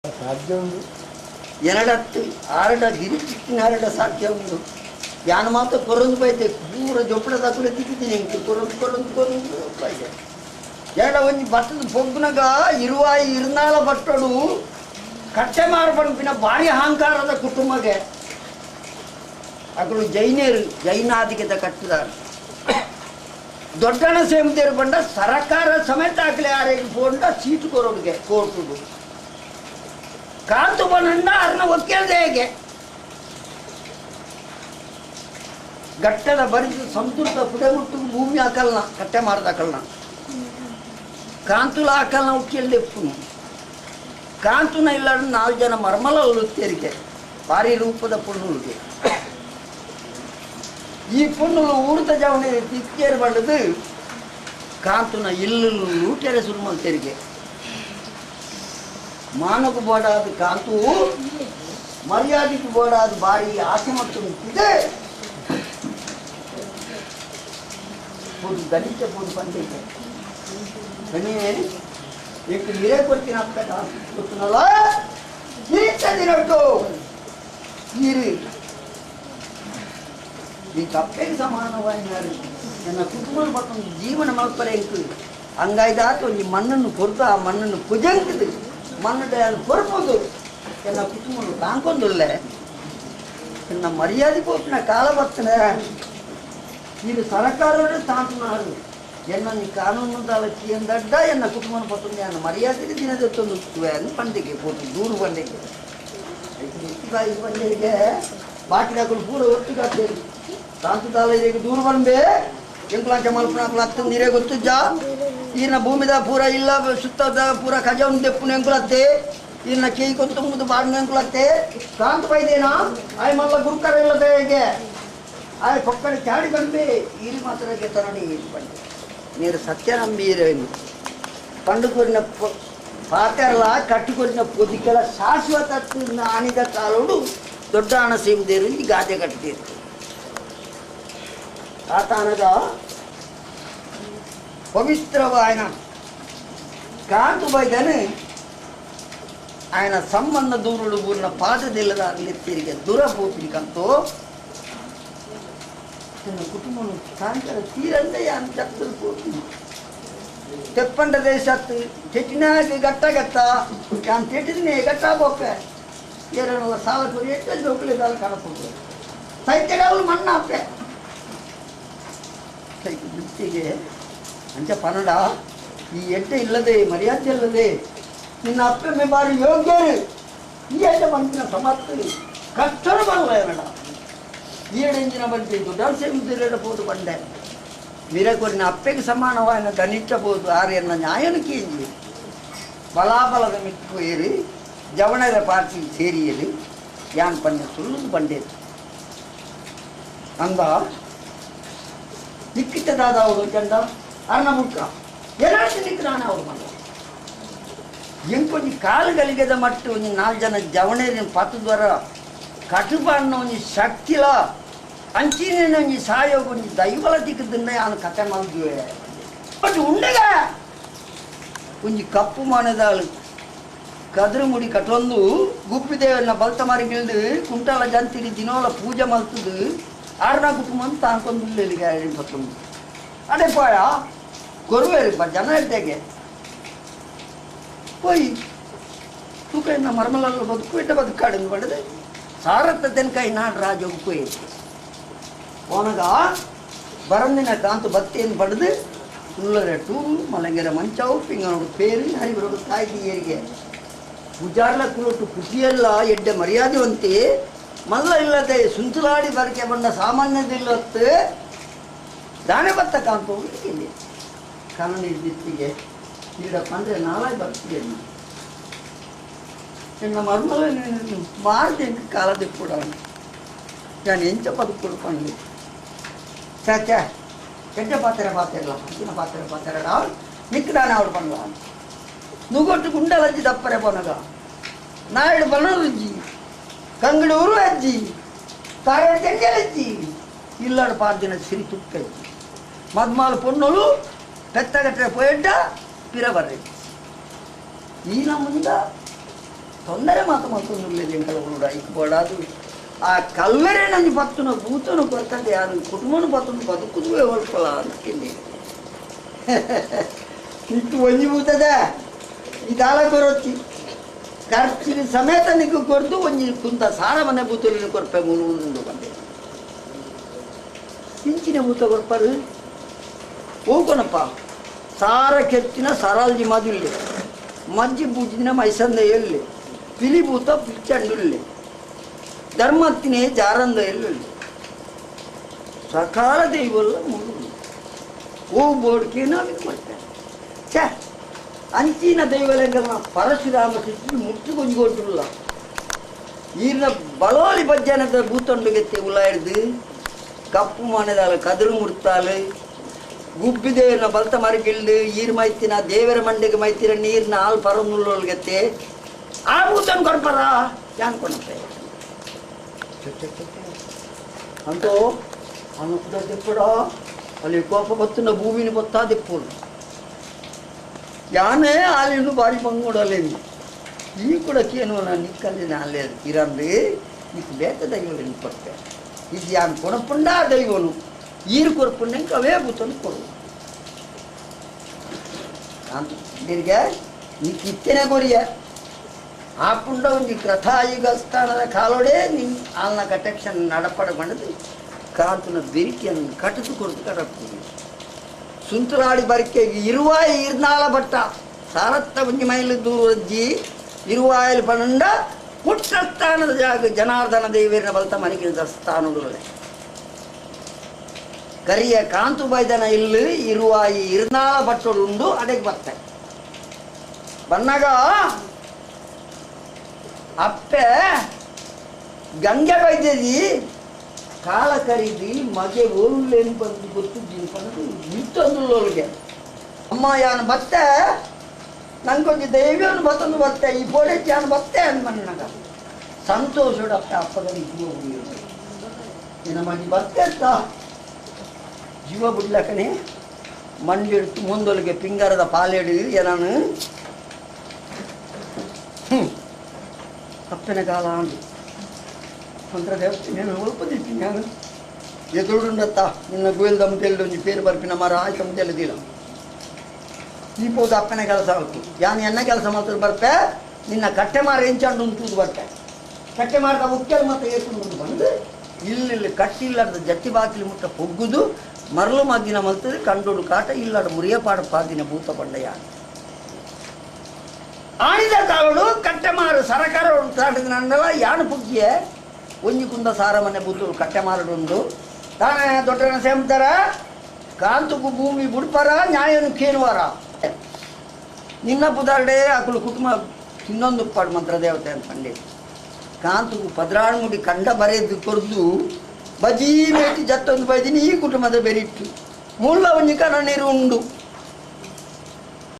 ಸಾಧ್ಯ ಉಂಡು ಎರಡತ್ತು ಆರಡ ಗಿರಿಚಿಕ್ಕಿನ ಸಾಧ್ಯ ಉಂಡು ಯಾನು ಮಾತ್ರ ಕೊರೊಂದು ಬೈತೆ ಪೂರ ಜೊಪ್ಪಡ ದಾಕುಲೆ ತಿಕ್ಕಿದ್ದೀನಿ ಎಂಕ್ ಕೊರೊಂದು ಕೊರೊಂದು ಕೊರೊಂದು ಬೈತೆ ಎರಡ ಒಂಜಿ ಬಟ್ಟದ ಪೊಗ್ಗುನಗ ಇರುವಾಯಿ ಇರ್ನಾಳ ಬಟ್ಟಡು ಕಟ್ಟೆ ಮಾರಪಣ್ಪಿನ ಭಾರಿ ಅಹಂಕಾರದ ಕುಟುಂಬಗೆ ಅಕಲು ಜೈನೇರು ಜೈನಾದಿಗೆದ ಕಟ್ಟಿದಾರೆ ದೊಡ್ಡಣ ಸೇಮದೇರು ಬಂಡ ಸರಕಾರ ಸಮೇತ ಹಾಕಲಿ ಆರೇಗೆ ಪೋಂಡ ಸೀಟು ಕೊರೋಡಿಗೆ ಕೋರ್ಟುಡು ಕಾಂತು ಬಣ್ಣ ಅರ್ನ ಒಕ್ಕೇಳ್ದೆ ಹೇಗೆ ಗಟ್ಟದ ಬರಿದು ಸಂತುಷ್ಟ ಪುಡೆಮುಟ್ಟು ಭೂಮಿ ಹಾಕಲ್ನ ಕಟ್ಟೆ ಮಾರದ ಹಾಕಲ್ನ ಕಾಂತುಲ ಹಾಕಲ್ನ ಒಕ್ಕೇಳ್ದೆ ಕಾಂತುನ ಇಲ್ಲ ನಾಲ್ಕು ಜನ ಮರ್ಮಲ ತೆರಿಗೆ ಭಾರಿ ರೂಪದ ಪುಣ್ಣುಗೆ ಈ ಪುಣ್ಣುಲು ಊರ್ದ ಜವಣೆ ತಿಕ್ಕೇರು ಬಂಡದು ಕಾಂತುನ ಇಲ್ಲು ಲೂಟೆರೆ ಸುರುಮಲ್ ತೆರಿಗೆ ಮಾನకు ಬೋಡಾದ ಕಾಂತು ಮರ್ಯಾದೆಗೆ ಬೋಡಾದ ಭಾರಿ ಆಸೆ ಮತ್ತು ಇದೆ ದಲಿತ ಪೋದು ಬಂದಿದೆ ಬನ್ನಿ ಈಗ ಹಿರೇ ಕೊಡ್ತೀನಿ ಅಪ್ಪ ಗೊತ್ತನಲ್ಲ ದಿನಟ್ಟು ನೀರು నీకు అప్పేకి సమానమైన ನನ್ನ ಕುಟುಂಬ ಪಟ್ಟೊಂದು ಜೀವನ ಮಲ್ಪರೆ ಎಂಕು ಹಂಗಾಯ್ದಾತ ಒಂಜಿ ಮಣ್ಣನ್ನು ಕೊರ್ದು ಆ ಮಣ್ಣನ್ನು ಕುಜಂಕದು ಮಣ್ಣು ಕೊರ್ಪೊಂದು ಎನ್ನ ಕುಟುಂಬ ತಾಂಕೊಂದುಲ್ಲೆ ಎನ್ನ ಮರ್ಯಾದೆ ಪೋಪಿನ ಕಾಲ ಬರ್ತನೆ ನೀನು ಸರಕಾರವೇ ತಾಂತುನಾರು ಎನ್ನ ನೀ ಕಾನೂನು ದಾಲಕ್ಕಿ ಎಂದಡ್ಡ ಎನ್ನ ಕುಟುಂಬನ ಪಟ್ಟೊಂದು ಎನ್ನ ಮರ್ಯಾದೆ ದಿನದತ್ತೊಂದು ಪಂಡಿಗೆ ಪೋತು ದೂರು ಪಂಡಿಗೆ ಪಂಡಿಗೆ ಬಾಕಿ ಪೂರ ಒತ್ತುಗಾಗ್ತೇನೆ ಕಾಂತದಾಲ ಈಗ ದೂರ ಬಂದೆ ಎಂಕುಲಾಂಚ ಮಲ್ಪನಾಕುಲು ಹತ್ತು ನೀರೇ ಗೊತ್ತುಜ್ಜ ಈರ್ನ ಭೂಮಿದ ಪೂರ ಇಲ್ಲ ಸುತ್ತದ ಪೂರ ಖಜಾನ್ ದೆಪ್ಪುನ ಎಂಕುಲತ್ತೆ ಈರ್ನ ಕೇಯಿ ಕೊತ್ತುಂಬುದು ಬಾಡ್ನ ಎಂಕುಲತ್ತೆ ಕಾಂತ ಬೈದೇನಾ ಆಯ್ ಮಲ್ಲ ಗುರುಕರ ಇಲ್ಲದೆ ಹೇಗೆ ಆಯ್ ಪಕ್ಕಡೆ ಚಾಡಿ ಬಂದೆ ಈರು ಮಾತ್ರ ತರಣಿ ಈರು ಬಂದೆ ನೀರು ಸತ್ಯ ನಂಬಿ ಈರೇನು పండుకొరిన ಪಾತೆರಲ ಕಟ್ಟಿಕೊರಿನ ಪೊದಿಕೆಲ ಶಾಶ್ವತ ಆನಿದ ಕಾಲೋಡು ದೊಡ್ಡ ಹಣ ಸೀಮದೇರು ಗಾದೆ ಕಟ್ಟಿದ್ರು ಆತ ಪವಿತ್ರವಾಯನ ಕಾಂತು ಬೈದನು ఆయన ಸಂಬಂಧ ದೂರುಡು ಊರಿನ ಪಾದದಿಲ್ಲದ ತಿರುಗಿ ದೂರ ಪೋಪಿನಿಕಂತೂ ತನ್ನ ಕುಟುಂಬನು ಕಾಂತರ ತೀರಂದೆ ಅಂತ ಪೋಪಿ ತೆಪ್ಪಂಡ ದೇಶತ್ತು ಚೆಟ್ಟಿನಾಗಿ ಗಟ್ಟ ಗಟ್ಟ ನಾನು ತೆಟ್ಟಿನೇ ಗಟ್ಟ ಬೋಪೆ ಏರಲ್ಲ ಸಾಲ ಕೊರಿ ಎಟ್ಟು ಜೋಕುಲಿ ಸಾಲ ಕಾಣಬಹುದು ಸೈತ್ಯಗಾಗಲು ಮಣ್ಣ ಅಪ್ಪೆ ಬುದ್ಧಿಗೆ ಅಂಚ ಪನ್ನಡ ಈ ಎಟ್ಟೆ ಇಲ್ಲದೆ ಮರ್ಯಾದೆ ಇಲ್ಲದೆ ನಿನ್ನ ಅಪ್ಪೆ ಬಾರಿ ಯೋಗ್ಯರು ಈ ಎಡ್ಡೆ ಬಂದಿನ ಸಮರ್ಥರು ಕಷ್ಟರು ಬರಲ್ಲ ಏನಡ ಈಡೆಂಜಿನ ಬಂಟಿ ದೊಡ್ಡ ಸೇಮಿದ ಪೋದು ಬಂಡೆ ವೀರಕೊರಿನ ಅಪ್ಪೆಗೆ ಸಮಾನವಾದ ಗಣಿಸಬಹುದು ಆರ್ಯನ ನ್ಯಾಯನು ಕೀಂಜಿ ಬಲಾಬಲದ ಮಿಕ್ಕು ಏರಿ ಜವಣರ ಪಾರ್ಟಿ ಸೇರಿಯಲು ಯಾನ್ ಪನ್ನೆ ಸುಳ್ಳು ಬಂಡೇರು ಅಂದ ನಿಕ್ಕಿಟ್ಟದಾದ ಅವರು ಚಂದ ಅರ್ಣ ಮುಕ್ಕ ಏನಾಯ್ತು ನಿಕ್ಕ ನಾನು ಅವರು ಮಗ ಎಂಕೊಂಜಿ ಕಾಲು ಗಲಿಗೆದ ಮಟ್ಟು ಒಂಜಿ ನಾಲ್ಕು ಜನ ಜವಣೇರಿನ ಪತ್ತದ್ವರ ಕಟುಬಣ್ಣ ಒಂಜಿ ಶಕ್ತಿಲ ಅಂಚಿನ ಒಂಜಿ ಸಾಯೋಗ ಒಂಜಿ ದೈವಲ ದಿಕ್ಕದನ್ನ ಯಾನು ಕತೆ ಮಲ್ದುವೆ ಬಟ್ ಉಂಡಗ ಒಂಜಿ ಕಪ್ಪು ಮಾನದಾಳು ಕದ್ರು ಮುಡಿ ಕಟೊಂದು ಗುಪ್ಪಿದೇವನ್ನ ಬಲ್ತ ಮಾರಿಗಿಳ್ದು ಕುಂಟಾಲ ಜಂತಿರಿ ದಿನೋಲ ಪೂಜೆ ಮಲ್ತದು ಆರ್ನ ಕುಟುಂಬ ತಾಂಕೊಂದು ಪತ್ತೊಂದು ಅಡೆ ಪೋಯ ಕೊರುವೇರು ಜನ ಇದ್ದೇಗೆ ಪೋಯಿ ತೂಕ ಎನ್ನ ಮರ್ಮಲಲ್ಲ ಬದುಕು ಇಟ್ಟ ಬದುಕಾಡು ಪಡೆದು ಸಾರತ್ತ ತೆನ್ಕಾಯಿ ನಾಡು ರಾಜ ಹೋಗಿ ಪೋನಗ ಬರಂದಿನ ಕಾಂತು ಬತ್ತಿಯನ್ನು ಪಡೆದು ಉಳ್ಳರೆ ಟೂರು ಮಲಂಗೆರ ಮಂಚಾವು ಪಿಂಗನೋಡು ಪೇರು ಹರಿಬರೋಡು ತಾಯಿ ಏರಿಗೆ ಪೂಜಾರ್ಲ ಕುಲೊಟ್ಟು ಕುಟಿಯೆಲ್ಲ ಎಡ್ಡೆ ಮರ್ಯಾದೆ ಒಂತಿ ಮಲ್ಲ ಇಲ್ಲದೆ ಸುಂಚಲಾಡಿ ಬರಕೆ ಬಂದ ಸಾಮಾನ್ಯದಿಲ್ಲತ್ತು ದಾನೆ ಬತ್ತ ಕಾಂತು ಇಲ್ಲಿ ಕಾನೂನು ಹಿಡಿದಿತ್ತಿಗೆ ಈಡ ಪಂದ್ರೆ ನಾಳೆ ಬರ್ತೀಯ ನಿನ್ನ ಮರ್ಮಲ ಮಾರ್ದೆ ಕಾಲದ ಕೂಡ ನಾನು ಎಂಚ ಬದುಕು ಪಂಡು ಚಾಚಾ ಕೆಟ್ಟ ಪಾತ್ರೆ ಪಾತಿರಲ್ಲ ಅಂಚಿನ ಪಾತ್ರೆ ಪಾತ್ರೆಡ ನಿಕ್ಕದಾನೆ ಅವಳು ಪಂಡ್ಲ ನುಗೊಟ್ಟು ಗುಂಡಲಜ್ಜಿ ದಪ್ಪರೆ ಪೋನಗ ನಾయుడు ಬನರುಜ್ಜಿ ಕಂಗಡಿ ಉರು ಅಜ್ಜಿ ತಾರೋಡು ಜಂಜಲಜ್ಜಿ ಇಲ್ಲಾಡು ಪಾರ್ದಿನ ಸಿರಿ ತುಕ್ಕಜ್ಜಿ ಮದ್ಮಾಲು ಪೊನ್ನೊಲು ಪೆತ್ತಗಟ್ಟರೆ ಪೋಯಡ್ಡ ಪಿರ ಬರ್ರೆ ಈನ ಮುಂದ ತೊಂದರೆ ಮಾತು ಮತ್ತೊಂದು ಎಂಕಲ ಐಕ್ ಬೋಡಾದು ಆ ಕಲ್ವರೆ ನಂಜಿ ಪತ್ತುನ ಭೂತನು ಬರ್ತದೆ ಯಾರು ಕುಟುಂಬನು ಪತ್ತನು ಬದುಕುದುವೆ ಹೊಲ್ಪಲ ಅಂತ ಇಟ್ಟು ಒಂಜಿ ಭೂತದ ಈ ದಾಲ ಕೊರೊಚ್ಚಿ ಖರ್ಚಿನ ಸಮೇತ ನಿಕ್ಕು ಕೊರ್ದು ಒಂಜಿ ಕುಂತ ಸಾರ ಮನೆ ಭೂತಲಿನ ಕೊರ್ಪೆ ಮೂರು ಬಂದೆ ಇಂಚಿನ ಭೂತ ಕೊರ್ಪರು ಹೋಗೋಣಪ್ಪ ಸಾರ ಕೆತ್ತಿನ ಸರಾಲ್ಜಿ ಮದುಲ್ಲೆ ಮಜ್ಜಿ ಪೂಜಿನ ಮೈಸಂದ ಎಲ್ಲಿ ಪಿಲಿ ಭೂತ ಪಿಚ್ಚಂಡುಲ್ಲೆ ಧರ್ಮತ್ತಿನೇ ಜಾರಂದ ಎಲ್ಲುಲ್ಲೆ ಸಕಾಲ ದೈವಲ್ಲ ಮೂರು ಓ ಬೋಡ್ಕೆ ನಾವಿದು ಮಾಡ್ತೇವೆ ಛೇ ಅಂಚಿನ ದೈವಲಿಂಗನ ಪರಶುರಾಮ ಸಿಕ್ಕಿ ಮುಟ್ಟು ಕೊಂಜುಕೊಟ್ಟಿಲ್ಲ ಈರ್ನ ಬಲೋಲಿ ಬಜ್ಜನದ ಭೂತೊಂಡುಗೆತ್ತೆ ಉಲ ಹಿಡ್ದು ಕಪ್ಪು ಮಾನೆದಾಳು ಕದುರು ಮುರ್ತಾಳು ಗುಬ್ಬಿದೇವನ ಬಲ್ತ ಮರಗಿಲ್ದು ಈರ್ ಮೈತಿನ ದೇವರ ಮಂಡೆಗೆ ಮೈತಿನ ನೀರ್ನ ಹಾಲು ಪರಮುಳ್ಳೊಳಗತ್ತೆ ಆ ಭೂತನ್ ಕೊಡ್ಪಾರ ಯಾನ್ ಕೊಡುತ್ತೆ ಅಂತೋ ಅನುಕೂಲ ತಿಪ್ಪಡ ಅಲ್ಲಿ ಕೋಪ ಬತ್ತಿನ ಭೂಮಿನ ಬತ್ತಾ ತಿಪ್ಪೋಳು ಯಾನೇ ಆಲಿನು ಬಾರಿ ಬಂಗೋಡಲೇನು ಈ ಕೂಡ ಕೇನು ನಾನು ನಿಕ್ಕಲ್ಲಿ ನಾಳೆ ಇರಂದು నీకు ಬೇತ ದೈವలను ಕೊಡ್ತೆ ಇದು ಯಾನ್ ಕೊಡಪುಂಡ ದೈವನು ಈರು ಕೊರ್ಪುಂಡ ಅವೇ ಭೂತನು ಕೊಡು ಅಂತ ನೀಕು ಇತ್ತೇನೆ ಕೊರಿಯ ಆ ಪುಂಡ ಒಂದು ಕಥಾಯುಗ ಸ್ಥಾನದ ಕಾಲೋಡೆ ನಿನ್ ಆಲ್ನ ಕಟಕ್ಷನ್ ನಡಪಡಗೊಂಡದು ಕಾಂತನ ಬೆರಿಕೆಯನ್ನು ಕಟದು ಕೊರತು ಕಡಪುಂಡಿ ಸುಂತರಾಡಿ ಬರಿಕೆಗೆ ಇರುವಾಯಿ ಇರ್ನಾಲ ಬಟ್ಟ ಸಾರತ್ತ ಒಂಜಿ ಮೈಲು ದೂರಜ್ಜಿ ಇರುವಾಯಲ್ಲಿ ಪಂಡ ಪುಟ್ಟಸ್ಥಾನದ ಜಾಗ ಜನಾರ್ದನ ದೇವರಿನ ಬಲ್ತ ಮನೆಗಿಳಿದ ಸ್ಥಾನದೊಳಗೆ ಕರಿಯ ಕಾಂತು ಬೈದನ ಇಲ್ಲು ಇರುವಾಯಿ ಇರ್ನಾಲ ಬಟ್ಟೋಡುಂಡು ಅದಕ್ಕೆ ಬರ್ತಾರೆ ಬನ್ನಾಗ ಅಪ್ಪೆ ಗಂಗೆ ಬೈದ್ಯದಿ ಕಾಲ ಕರೀದಿ ಮಗೆ ಓಲ್ಲೇನು ಬಂದು ಗೊತ್ತಿದ್ದೀನಿ ಬಂದು ಇತ್ತೊಂದುಳ್ಳೋಳಿಗೆ ಅಮ್ಮ ಯಾನು ಬತ್ತೆ ನಂಗೊಂದು ದೈವನು ಬತ್ತೊಂದು ಬತ್ತೆ ಈ ಪೋಡೆ ಯಾನು ಬತ್ತೆ ಅಂದ್ಮನ್ನಾಗ ಸಂತೋಷಡು ಅಪ್ಪ ಅಪ್ಪದಲ್ಲಿ ಜೀವ ಬಿಡಿಯೋದು ನಿನ್ನ ಮನೆ ಬತ್ತೆ ಅಂತ ಜೀವ ಬಿಡ್ಲಕನೆ ಮಂಡಿಡ್ತು ಮುಂದೊಳಗೆ ಪಿಂಗಾರದ ಪಾಲೇಡು ಏನಾನು ಅಪ್ಪನ ಕಾಲ ಅಂದು ಮಂತ್ರದೇವತೆ ಒಲ್ಪದಿತ್ತಿ ನಾನು ಎದುರುಂಡತ್ತ ನಿನ್ನ ಗುಯಲ್ದ ಮುದ್ದೆಲ್ಲ ಒಂಜಿ ಪೇರು ಬರ್ಪಿನ ಮರ ಆಯ್ತು ಮುದ್ದೆಲ್ಲ ದಿಲ್ಲ ಈ ಪೋದ ಅಪ್ಪನ ಕೆಲಸ ಆಯ್ತು ಯಾನು ಎನ್ನ ಕೆಲಸ ಮಾತ್ರ ಬರ್ಪೆ ನಿನ್ನ ಕಟ್ಟೆ ಮಾರ ಎಂಚಾಂಡು ತೂದು ಬರ್ಪೆ ಕಟ್ಟೆ ಮಾರದ ಉಕ್ಕೆಲ್ ಮತ್ತೆ ಏಕೊಂಡು ಬಂದು ಇಲ್ಲಿ ಕಟ್ಟಿಲ್ಲದ ಜಟ್ಟಿ ಬಾಕಿಲು ಮುಟ್ಟ ಪೊಗ್ಗುದು ಮರಳು ಮಗ್ಗಿನ ಮಲ್ತದೆ ಕಂಡೋಡು ಕಾಟ ಇಲ್ಲಡ ಮುರಿಯಪಾಡ ಪಾದಿನ ಭೂತ ಪಂಡಯ್ಯ ಆಣಿದ ತಾವಳು ಕಟ್ಟೆಮಾರು ಸರಕಾರ ತಾಟದ ನನ್ನಲ್ಲ ಯಾನು ಪುಗ್ಗಿಯೆ ಒಂಜಿ ಕುಂದ ಸಾರ ಮನೆ ಬೂತರು ಕಟ್ಟೆಮಾರುಡುಂಡು ತಾನೇ ದೊಡ್ಡನ ಸೇಮ್ತಾರ ಕಾಂತುಕು ಭೂಮಿ ಬುಡ್ಪಾರ ನ್ಯಾಯನು ಕೇಳುವಾರ ನಿನ್ನ ಪುದಾರ್ಡೆ ಆಕಳು ಕುಟುಂಬ ಇನ್ನೊಂದು ಪಾಡು ಮಂತ್ರ ದೇವತೆ ಅಂತ ಪಂಡೆ ಕಾಂತುಕು ಪದ್ರಾಣ್ಮುಡಿ ಕಂಡ ಬರೆದು ಕೊರ್ದು ಬಜೀ ಮೇಟಿ ಜತ್ತೊಂದು ಬೈದಿನಿ ಈ ಕುಟುಂಬದ ಬೆರಿಟ್ಟು ಮುಳ್ಳ ಒಂಜಿ ಕಣ ನೀರು ಉಂಡು